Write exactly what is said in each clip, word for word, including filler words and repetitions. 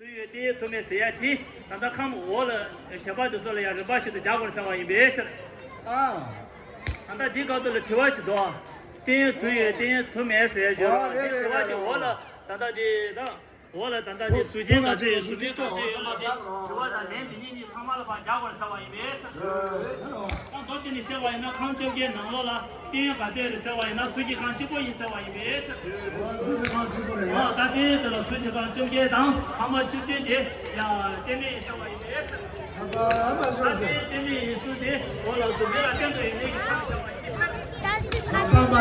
དུ་ཡོད་རྟེན་ཡོད་དུ་མེད་ཟེར་ཡ་དེ། ད་ལྟ་ཁམས་འོག་ལ་ཞལ་པར་དེ་ཚོ་ལ་ཡང་རིམ་པ་བཞིན་དུ་སྦྱར་དགོས་རེད་ཟེར་བ་ཡིན་པས་ཟེར། ཨ། ད་ལྟ་འདི་སྐབས་དུ་ལ་དྲི་བ་ཞིག་འདུག་རྟེན་ཡོད་དུ་ཡོད་རྟེན་ཡོད་དུ་མེད་ཟེར་ཡ་ཞིག་ཡོད་རེད། དེ་དྲི་བ་དེ་འོག་ལ་ད་ལྟ་དེ་དང་། འོག་ལ་ད་ལྟ་དེ་གཟུགས་ཅན་ག་ཚོད་ཡོད། གཟུགས་ཅན་ག་ཚོད་ཡོད་ལ་དེ་དྲི་བ་དང་ལན་དེ་གཉིས་གཉིས་ཚང་མ་ལ་ཕར་སྦྱར་དགོས་རེད་ཟེར་བ་ཡིན་པས་ཟེར། ད་མདོར་བསྡུས་ནས་བཤད་པ་ཡིན་ན་ཁམས་བཅོ་བརྒྱད་ནང་ལོགས་ལ་རྟེན་ཡོད་ག་ཚོད་རེད་ཟེར་བ་ཡིན་ན་གཟུགས་ཀྱི་ཁམས་གཅིག་པོ་ཡིན་ཟེར་བ་ཡིན་པས་ཟེར། གཟུགས་ཀྱི་ཁམས་གཅིག་པོ་རེད། ཨ། ད་རྟེན་ཡོད་དེ་ལ་གཟུགས་ཀྱི་ཁམས་བཅོ་བརྒྱད་དང་ཕ་མ་བཅུ་བདུན་དེ་ཡང་རྟེན་མེད་ཡིན་ཟེར་བ་ཡིན་པས་ཟེར། ད་རྟེན་ཡོད་རྟེན་མེད་ཡིན་ཚུལ་དེ་འོག་ལ་གཟུགས་མེད་ལ་རྟེན་དུ་ཡོད་མེད་ཀྱི་ཆ་བཞག་པ་ཡིན་ཟེར། ད་ཡང་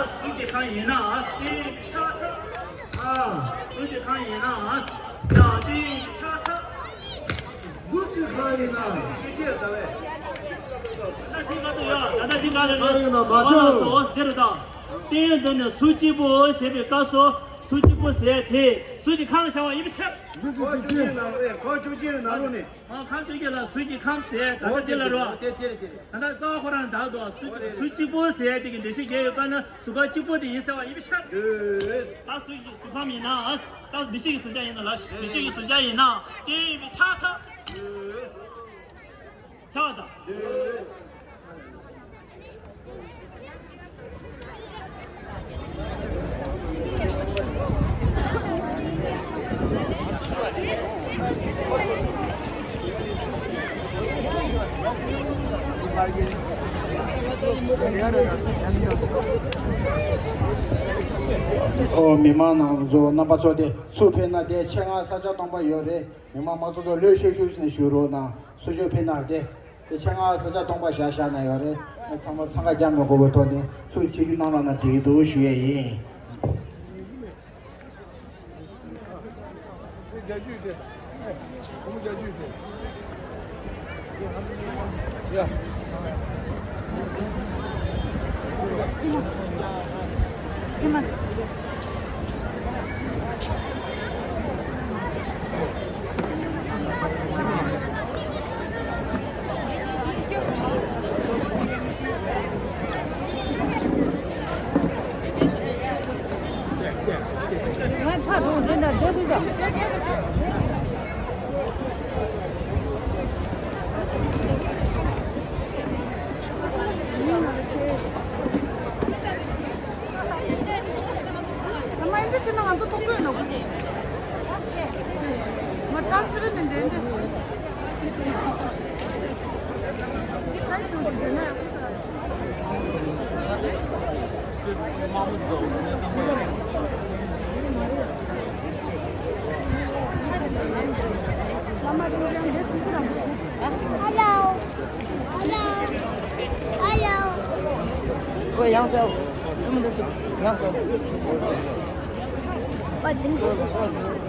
གཟུགས་ཀྱི་ཁམས་ཡིན་ན་རྟེན་ཡོད་ཀྱི་ཆ་ད། ཨ། གཟུགས་ཀྱི་ཁམས་ཡིན་ན། ཡང་དེ་ཡི་ཆ་ད། གཟུགས་ཀྱི་ཁམས་ཡིན་ན། ཤེས་བྱེད་ལྟ་བས། ད་ལྟ་འདི་ག་དུ་ཡ། ད་ལྟ་འདི་ག་རེ་རེད། ཁམས་ཡིན་ན་མ་ཁམས་ལ་ཆགས། སོ་དེ་རེད་ད། རྟེན་ཡོད་འདི་ནི་གཟུགས་གཅིག་པོ་ཞེས་པའི་སྐབས་སུ་གཟུགས་གཅིག་པོ་ཟེར་དེ་གཟུགས་ཀྱི་ཁམས་ལ་བྱ་བ་ཡིན་པ་ཤེས། གཟུགས་ཀྱི་ཁམས་ནང་ལོགས་ནས། ཁམས་བཅོ་བརྒྱད་ནང་ལོགས་ནས། ཨ། ཁམས་བཅོ་བརྒྱད་ལ་གཟུགས་ཀྱི་ཁམས་ཟེར། ད་ལྟ་འདི་ལ་རོ། དེ་དེ་རེད་དེ་རེད། ད་ལྟ་རྩ་བ་ཁོ་རང་དག་འདུག་གཟུགས་གཟུགས་གཅིག་པོ་ཟེར་དེ་གི་འགྲེལ་བཤད་རྒྱག་ཡོད་པ་ན་གཟུགས་ཁམས་གཅིག་པོ་དེ་ཡིན་ཟེར་བ་ཡིན་པ་ཤར། ད་གཟུགས་ཀྱི་གཟུགས་ཁམས་ཡིན་ན། ད་མིག་ཤེས་ཀྱི་གཟུགས་ཅན་ཡིན་ན་ལ། མིག་ཤེས་ཀྱི་གཟུགས་ཅན་ཡིན་ན་དེ་ཡིན་པའི་ཆ་ད། ཆ་ད། ཨོ། མི་མང་རྣམ་པ་ཚོ་དེ་ཚུར་ཕེབས་ན་དེ་ཆེད་མངགས་ས་ཆ་སྟོང་པ་ཡོད་རེད། མི་མང་མང་ཚོགས་ཚོ་ལྷོད་ཤུག་ཤུག་ནས་བཞུགས་རོགས་གནང་། ཚུར་ཕེབས་ན་དེ། དེ་ཆེད་མངགས་ས་ཆ་སྟོང་པ་བཞག་བཞག་ན་ཡོད་རེད། ཚང་མ་འཚང་ཁ་རྒྱག་མི་དགོས་པའི་ཐོག་ནས་ཚུར་ཕྱིན་རྒྱུ་གནང་རོགས་གནང་། འགྲིག་འདུག་ཞུ་ཡས་ཡིན། ང་ཏྲན་སི་པེ་རེན་ཊི་ནས་འདྲེན་འདྲེན། Hello. Hello. Hello. ཁོ་ཡང་ཟེར། ཡང་ཟེར། པ་དེ་འདྲ།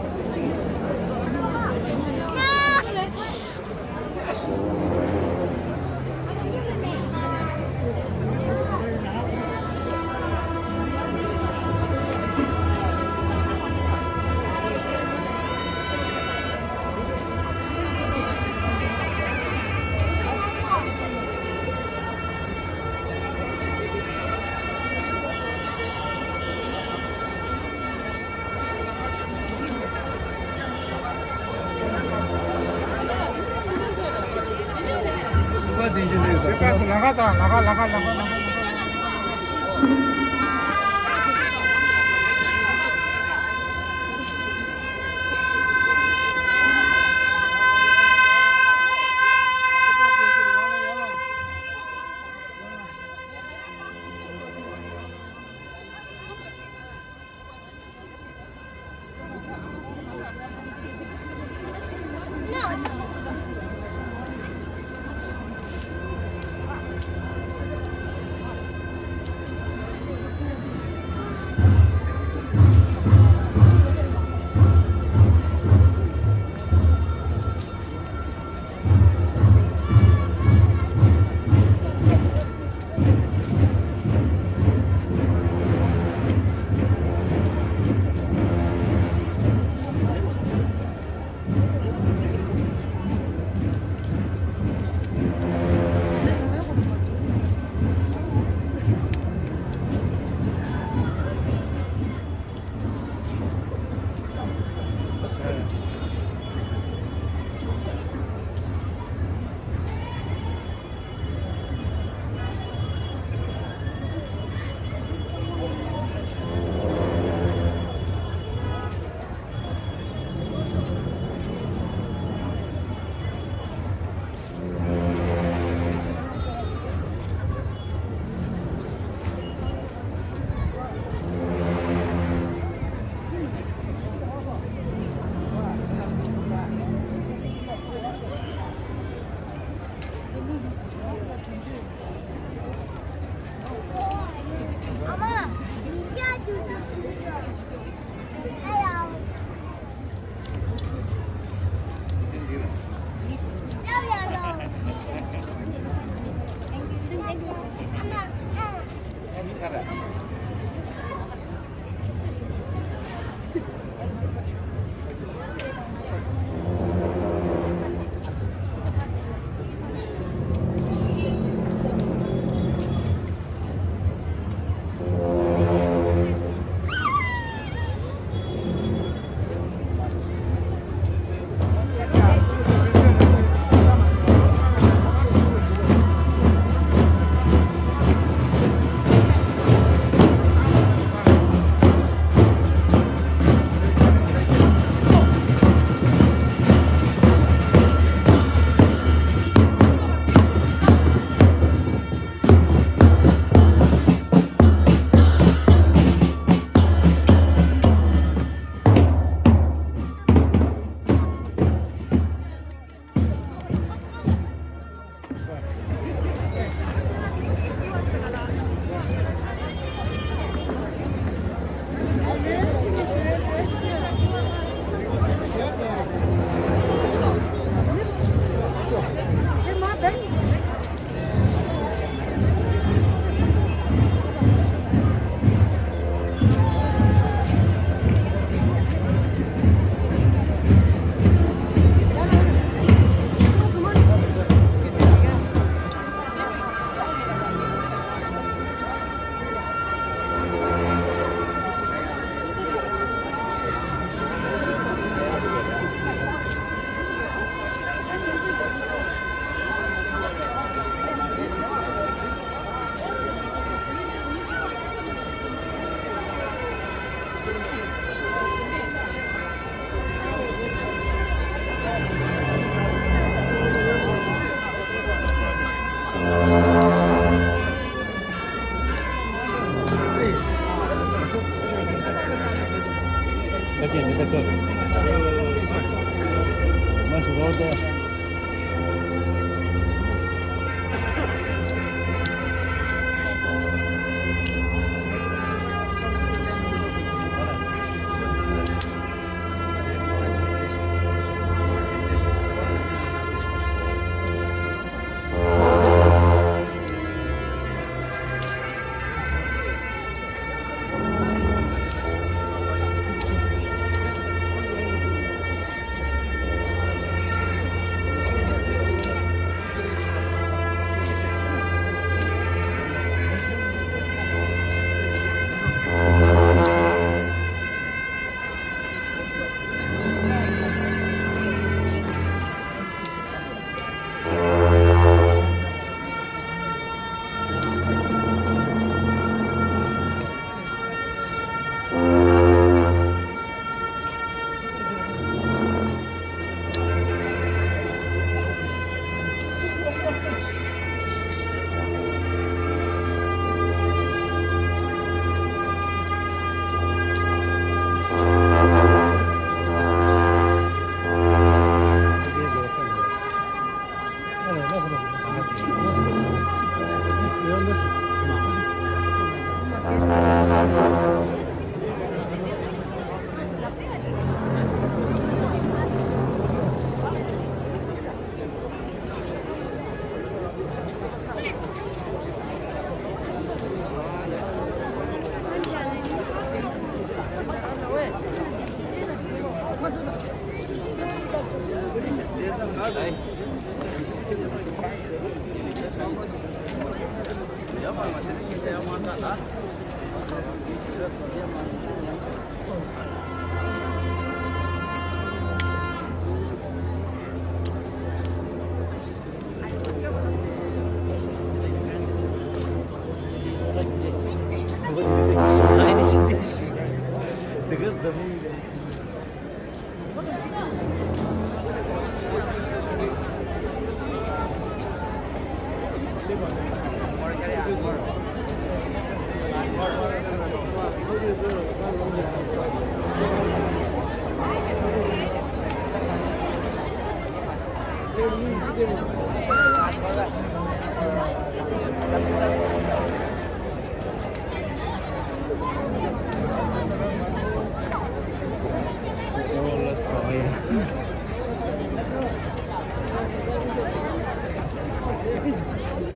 དེ་ག་ཟ་མི་ཡིན།